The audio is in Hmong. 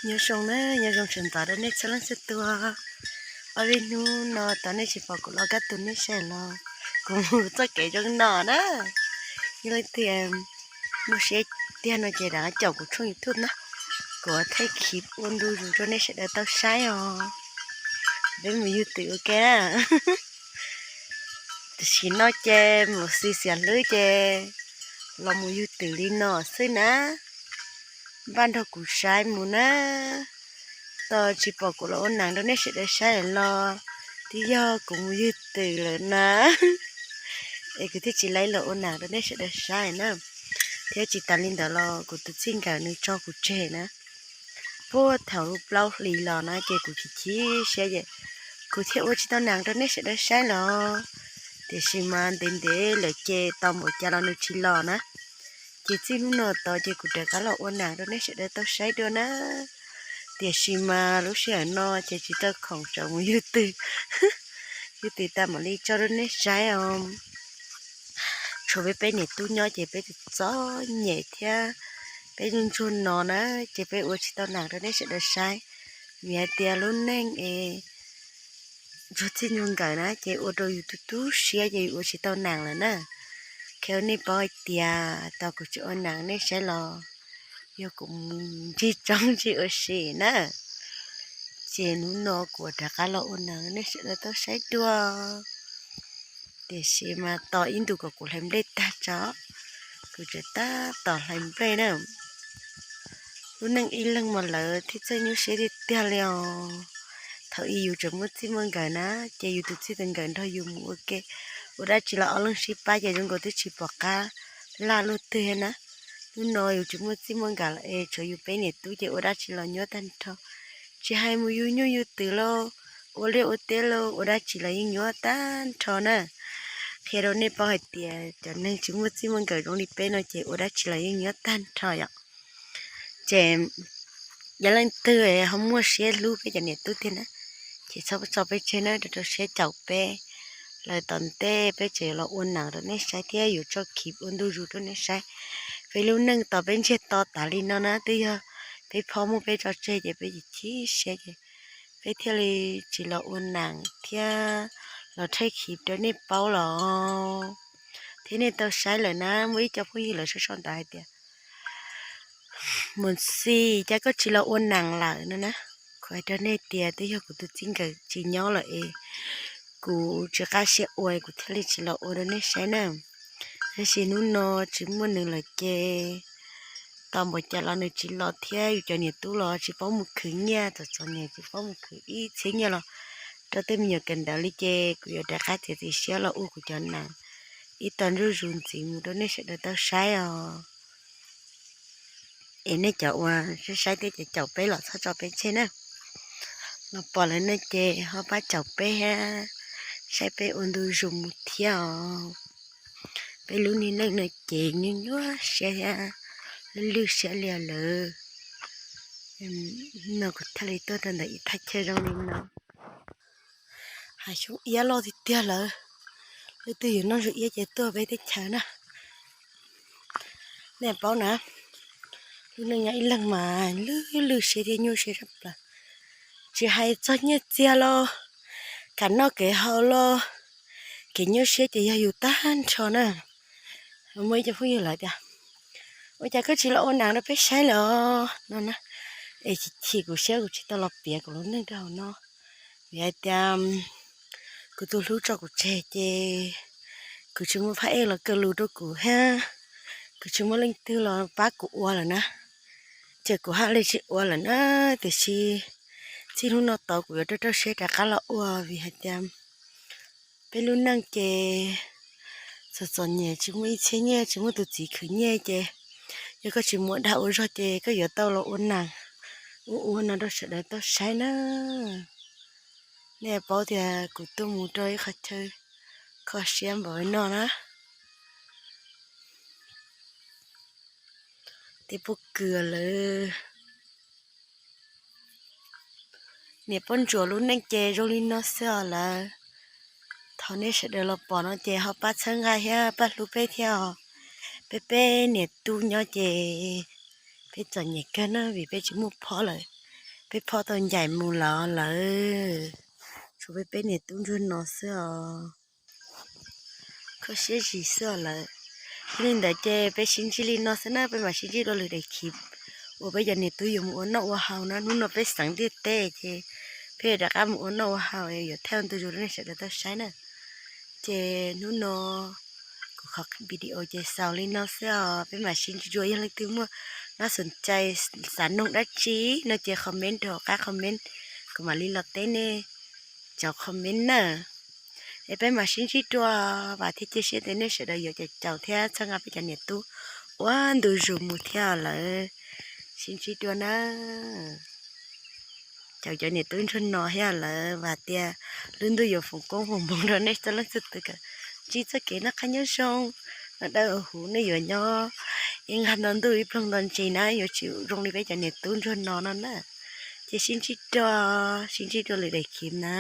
Nyob zoo na, nyob zoo sawv ntxov rau nej txhua leej txhua tus. Ob peb hnub no tau nej tsis pom kuv los kaj tus nej saib los, kuv mus txoj kev zoo no na. Yog leej twg muaj siab tiag no ces rov qab caum kuv tshooj YouTube na, kuv thaij clip ua ntu zus rau nej sawv daws tau saib os. Peb mus yug twm ua ke na. Tam sim no ces mus xis xiam hlwb ces los mus yug twm li no xwb na. Npaj nrog kuv saib mus na. Tos tsis pom kuv los ua neeg rau nej sawv daws saib lawm los twb yog kuv mus yug twm lawm na. Es kuv thiaj tsis laib los ua neeg rau nej sawv daws saib na. Thiab tsis tas li ntawd los kuv tus txij nkawm nws tso kuv tseg na. Puag thaum plaub hlis los na ces kuv chim chim siab ces kuv thiaj ua tsis tau neeg rau nej sawv daws saib los. Tiam sis mas ntev ntev lawm ces tos npaum cas los nws tsis los na. Ces txij hnub no tod ces kuv rov qab los ua neeg rau nej sawv daws tau saib dua na. Tiam sis mas lub sij hawm no ces tsis tau khoom tsam mus yug twm. Yug twm tas mam li tso rau nej saib os. Tshuav peb peb niam tub nyob ces peb txom txom nyem thiab peb ntsuag ntsuag no na, ces peb ua tsis tau neeg rau nej sawv daws saib. Vim hais tias lub neej es ntsuag txij ntsuag nkawm na ces ua rau yus tu tu siab ces yus ua tsis tau neeg lawm na. Kheev nej paub hais tias tos kuv tsis ua neeg nej saib los yog kuv mus ntsib tsob ntsib ua si na. Ces hnub no kuv rov qab los ua neeg nej sawv daws tau saib dua. Tiam sis mas tos ib ntus kom kuv hlais nplej tag tso, kuv tseem tab tom hlais nplej na. Lub neej ib leeg mas lawv thiaj txawj nyuaj siab tiag tiag li os. Thaum ub yus tseem muaj txij muaj nkawm na, ces yus tus txij tus nkawm nrog yus mus ua ke, ua dab tsi los ob leeg sib pab ces zoo nkaus twb tsis pom qab laj luaj twg na. Hnub no yus tsis muaj txij muaj nkawm lawm es tshuav yus peb niam tub ces ua dab tsi los nyuaj tag nrho. Tsis hais mus yug nyuj yug twm los, ua liaj ua teb los, ua dab tsi los yeej nyuaj tag nrho na. Qhia rau nej paub hais tias cov neeg tsis muaj txij muaj nkawm zoo li peb no ces ua dab tsi los yeej nyuaj tag nrho yom. Ces yog leej twg ho muaj siab hlub peb cov niam tub tiag na, ces txhob tso peb tseg na, rau rau siab caum peb. Lawm tom ntej peb tseem yuav los ua neeg rau nej saib thiab yuav tso clip ua ntu zus rau nej saib. Peb lub neej tos peb ntsiag to tas li no na, twb yog peb phob muab peb tso tseg ces peb chim chim siab ces peb thiaj li tsis los ua neeg thiab los thaij clip rau nej paub los. Thiab nej tau saib lawm na, muaj ib co phooj ywg lawv sau sau ntawv hais tias, Mus Xis, cas koj tsis los ua neeg lawm no na? Kuv hais rau nej tias twb yog kuv tus txij nkawm tsis nyob lawm es kuv tsis qab siab ua, kuv thiaj li tsis los ua rau nej saib na. Tab sis hnub no tsis muaj nws lawm ces tos npaum cas los nws tsis los thiab yus cov niam tub los tsis paub mus khwv nyiaj, txom txom nyem tsis paub mus khwv ib txhiab nyiaj los rau tej me nyuam kawm ntawv li ces kuv yuav rov qab txiav txim siab los ua kuv cov neeg ib tog ntuj zus ntxiv mus rau nej sawv daws tau saib os. Es nej cov uas saib saib thiab cov caum peb los txhob tso peb tseg na. Los pom lawm no ces ho pab caum peb thiab, saib peb ua ntu zus mus thiab os. Peb lub niag neej no ces nyuaj nyuaj siab thiab lwj lwj siab li lawm. No kuv thiaj li tuaj rau ntawm ib thaj chaw zoo li no. Hav xyoob iab loj tiag tiag lawm, leej twg yuav noj zoo iab ces tuaj peb teb chaws na. Nej paub na, lub neej nyob ib leeg mas lwj lwj siab thiab nyuaj siab tshaj plaws. Tsis hais txog nyiaj txiag los, kev noj kev haus los, kev nyuaj siab ces yog yus tag nrho na. Muaj ib co phooj ywg lawv tias, Ua cas koj tsis los ua neeg rau peb saib lawm os? No na, es chim chim kuv siab kuv tsis tau los piav kuv lub neej rau hauv no. Vim hais tias kuv tus hlub tso kuv tseg ces kuv tsis muaj phab ej los kaw lus rau kuv thiab, kuv tsis muaj leej twg los pab kuv ua lawm na. Ces kuv haj li tsis ua lawm na, tiam sis txij hnub no tod kuv yuav rau rau siab rov qab los ua vim hais tias peb lub neej ces txom txom nyem tsis muaj ib txhiab nyiaj tsis muaj tus txiv khwv nyiaj ces yog koj tsis muaj dag ua zog ces koj yuav tau los ua neeg ua ua no rau sawv daws tau saib na. Nej paub tias kuv tuaj mus rau ib qhov chaw kho siab npaum li no na. Tej pob kws lawm. Niam poj ntsuam lub neej ces zoo li no xwb os lawm. Thov nej sawv daws los pom no ces ho pab txhawb nqa thiab pab hlub peb thiab os. Peb peb niam tub nyob ces peb txom nyem kawg na vim peb tsis muaj phob lawm. Peb phoj tau ncaim mus lawm, tshuav peb peb niam tub ntsuag no xwb os. Kho siab zis xwb os lawm. Yog li ntawd ces peb sib ntsib li no xwb na, peb mam sib ntsib dua lwm daim khiv uas peb cov niam tub yuav mus ua noj ua haus na. Hnub no peb xeev ntiaj teb ces peb yuav rov qab mus ua noj ua haus, yuav thauj ntu zus rau nej sawv daws tau saib na. Ces hnub no kuv qhov video ces xaus li no xwb os, peb mam sib ntsib dua. Yog leej twg muaj nab xom cai xav noog dab tsi no ces comment rau hauv qab comment, kuv mam li los teb nej cov comment na. Es peb mam sib ntsib dua, vam thiab cia siab tias nej sawv daws yuav caum caum thiab txhawb nqa peb cov niam tub ua ntu zus mus thiab lawm. Sib ntsib dua na. Caum cov niam tub ntsuag no thiab lawm, vam tias lub ntuj yuav foom koob foom hmoov rau nej txhua leej txhua tus kom ntsib txoj kev noj qab nyob zoo, noj dawb huv, nej yuav nyob ib nqag nto ntuj ib ploog nto ntsis na, yuav tsis zoo li peb cov niam tub ntsuag no no na. Ces sib ntsib dua, sib ntsib dua lwm daim khiv na.